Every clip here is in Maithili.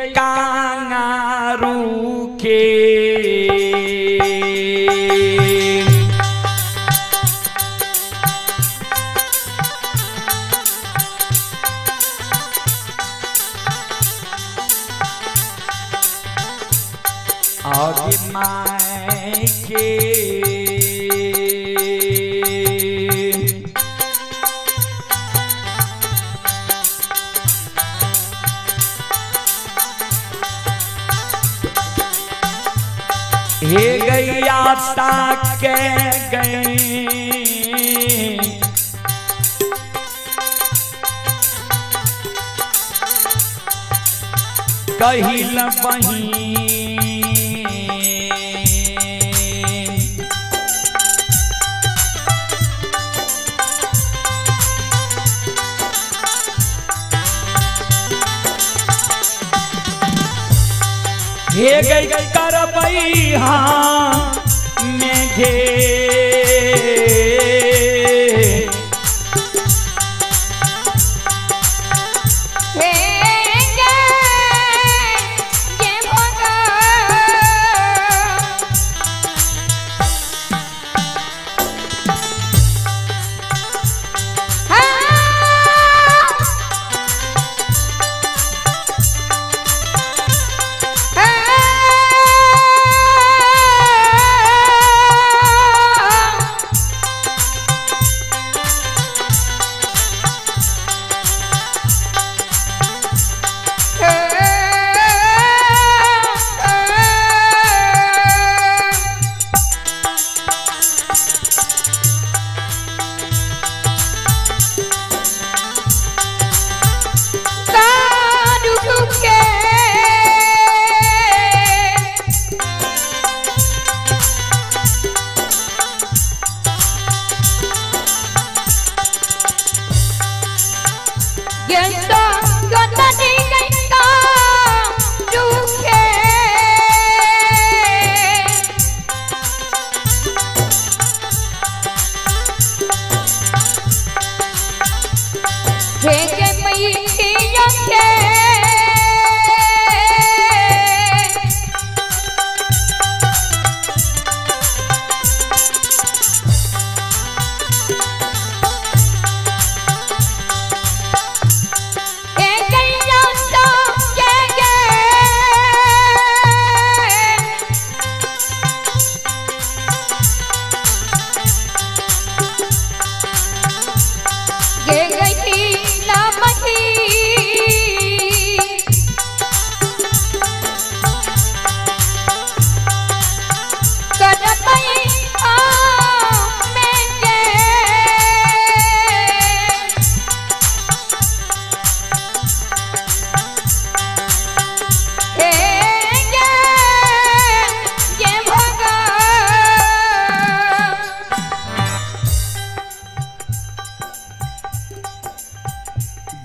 कांगारू के आगे my के हे गैया के गई कहिल बही हे गई करबई हाँ मेघे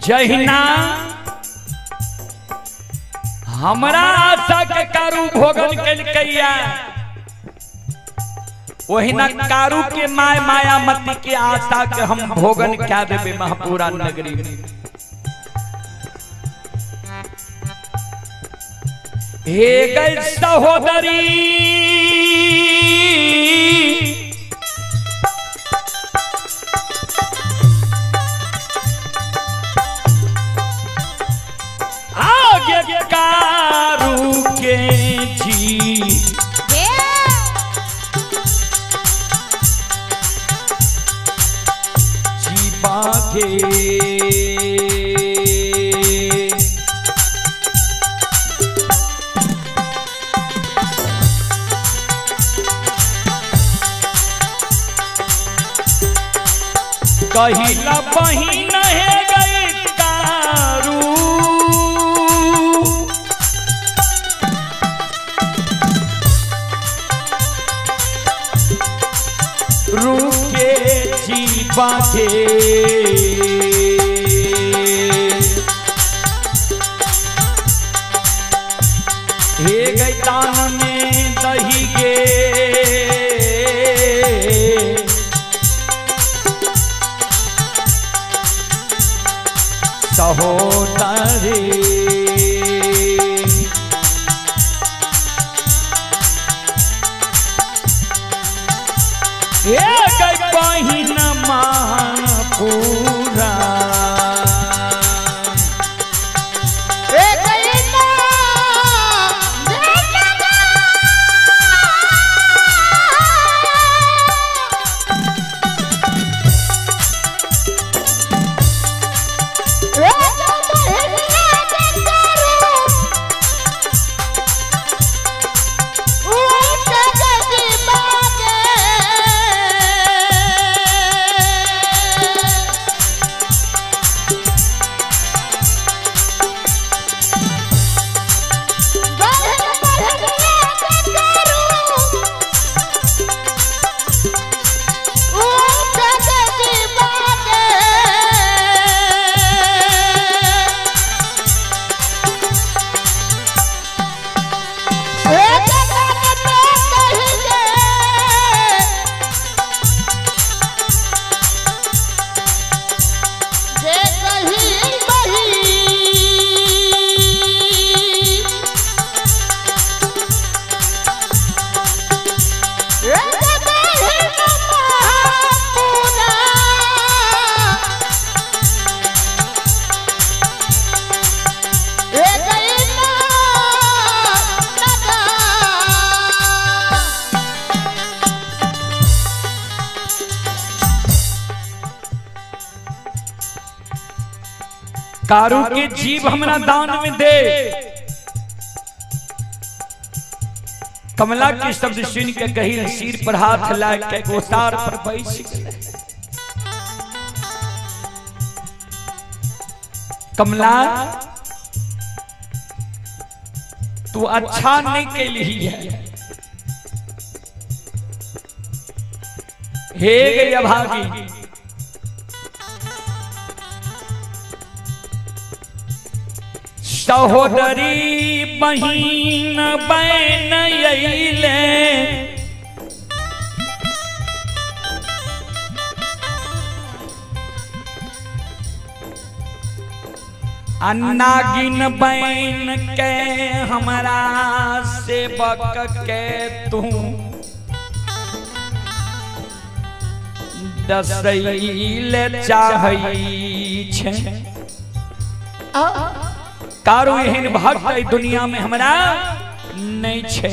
जहिना हमरा आशा के कारू भोगन कलकैया ओहिना कारू के my Mayamati के आशा के हम भोगन क्या देबे महापुरा नगरी में। हे गई सहोदरी कारू के जी जी बाघे कहिला बहिन है गई कारू रुके जी बाघे हे गई तान में दही गे सहोदरी। महापुरा। कारू के जीव हमरा दान में दे। कमला के शब्द सुन के गहीर सिर पर हाथ ला के गोसार पर बैस गेलै। कमला तू अच्छा नहीं कैली है, हे गई अभागी, सहोदरी बहिन बन अइले, नागिन बन के हमरा सेवक के तू दसैले चाहै छे। कारू एहन भक्त एहि दुनिया में हमरा नहीं छे।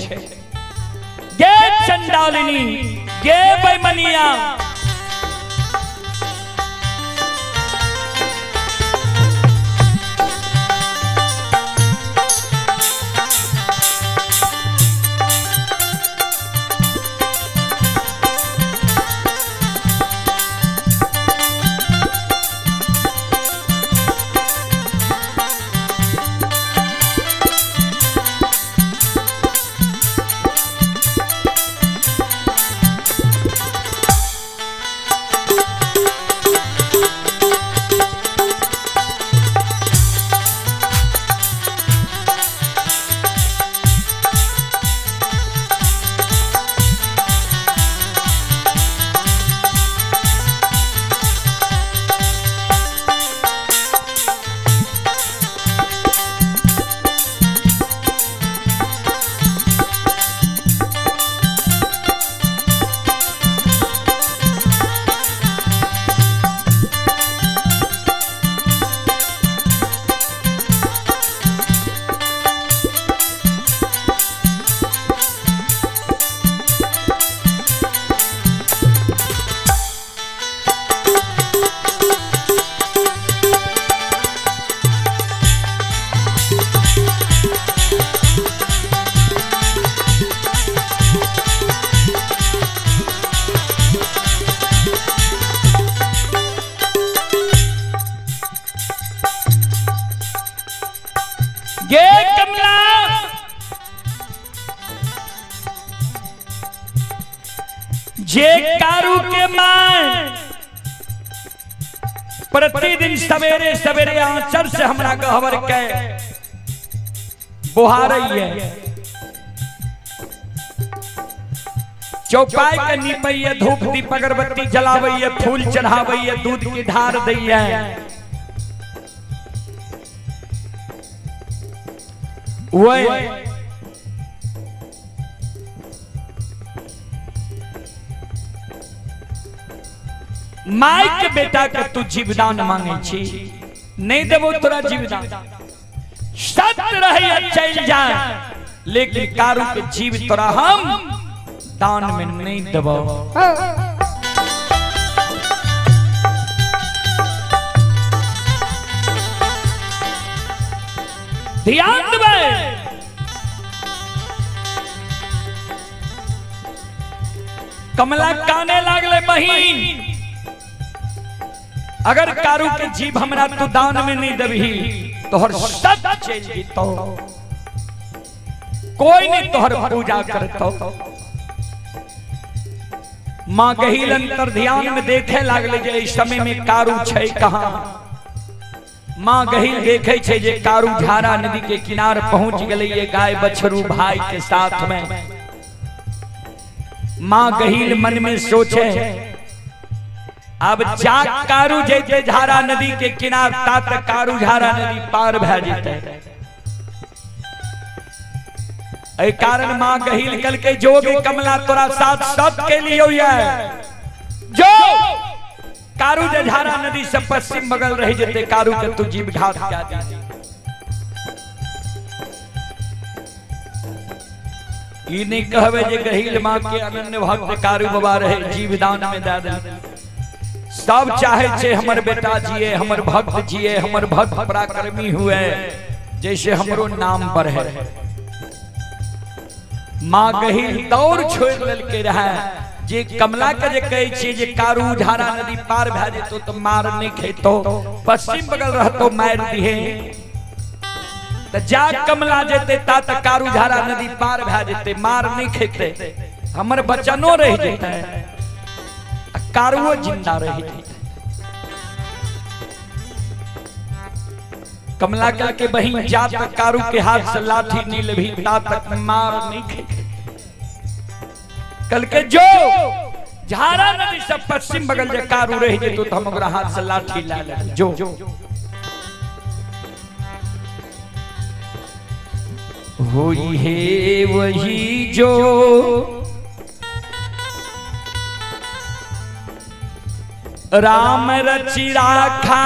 गे चंडालिनी, गे बेमनिया, गे कमला, जे कारू के my प्रतिदिन सवेरे सवेरे आंचल से हमरा गहवर के बुहारई है, चौपाई के नीपैया, धूप दीप अगरबत्ती जलावैया, फूल चढ़ावैया, दूध की धार दैया, वह माय के बेटा के तू जीवदान मांगे छी, नहीं देबो तोरा जीवदान। सत्य रहे चल जा, लेकिन कारू के जीव तोरा हम दान में नहीं देबो। ध्यान देबै। कमला काने लागले, बहिन अगर कारू के जीव हमरा तू दान में नहीं देबही तोहर सत चल जेतो, कोई नहीं तोहर पूजा करतो। मां गहील अंतर ध्यान में देखे लागले जे इस समय में कारू छै कहां। मां गहील देखे छै जे कारू झारा नदी के किनार पहुंच गए ये गाय बछरू भाई के साथ में। मां गहील मन में सोचे अब जा कारू जैते झारा नदी के किनार ता तक कारू झारा नदी पार भै जेते। एहि कारण मां गहील कल के जोगी कमला तोरा साथ सब के लिए ये जो कारू जे झारा नदी से पश्चिम बगल रह जेते कारू के तू जीव घात क्या दे। ई नहीं कहवे जे गहील मां के अनन्य भक्त कारू बाबा रहे जीवदान में दे दे। सब चाहे छे हमर बेटा जिए, हमर भक्त जिए, हमर भक्त पराक्रमी हुए, जैसे हमरो नाम बढ़े। मां गहील दौड़ छोड़ लेलके रहे जे कमला के जे कहै छियै जे कारू झारा नदी पार भए जेतो तो मार नहीं खेतो, पश्चिम बगल रहतो मार दिहे। त जा कमला जेते ता तक कारू झारा नदी पार भए जेते, मार नहीं खेते, हमर बचनो रह जेते, कारुओ जिंदा रह जेते। कमला कह के बहिन जा तक कारू के हाथ से लाठी नहीं लेभी ता तक मार नहीं खेते। कल के जो झारा नदी से पश्चिम बगल जे कारू रह जेतो तो हम ओकरा हाथ से लाठी ला ले जो। होई है वही जो राम रचि राखा,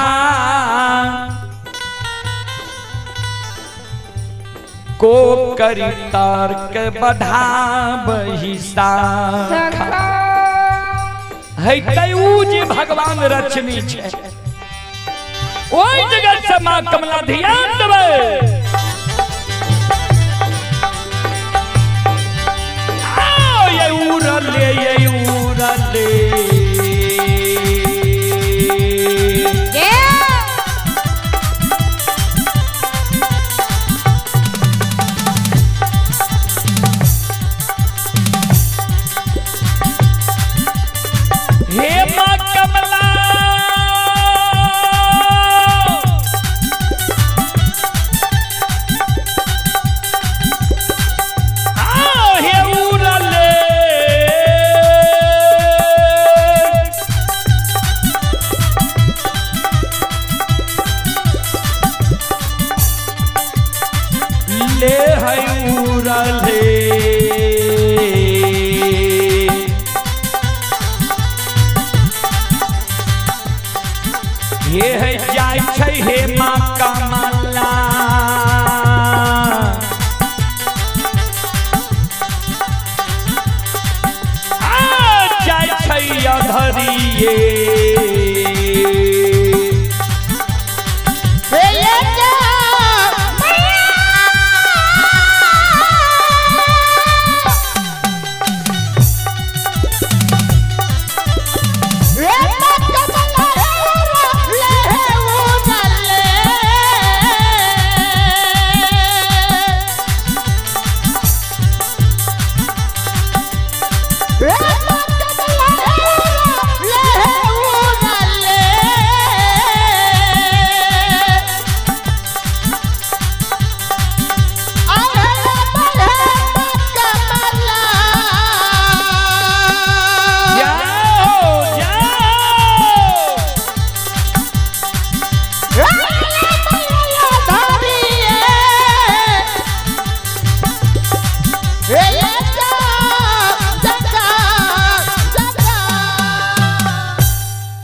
को करी तर्क बढ़ाबही शाखा। है तै जे भगवान रचनी छे ओहि जगह से मां कमला ध्यान देबै। आओ ये उड़ले ये उड़ले हे मां कमला आओ हे उड़ले ले है उड़ले हे है जाय छै हे मां कमला आ जाय छै अधरिये।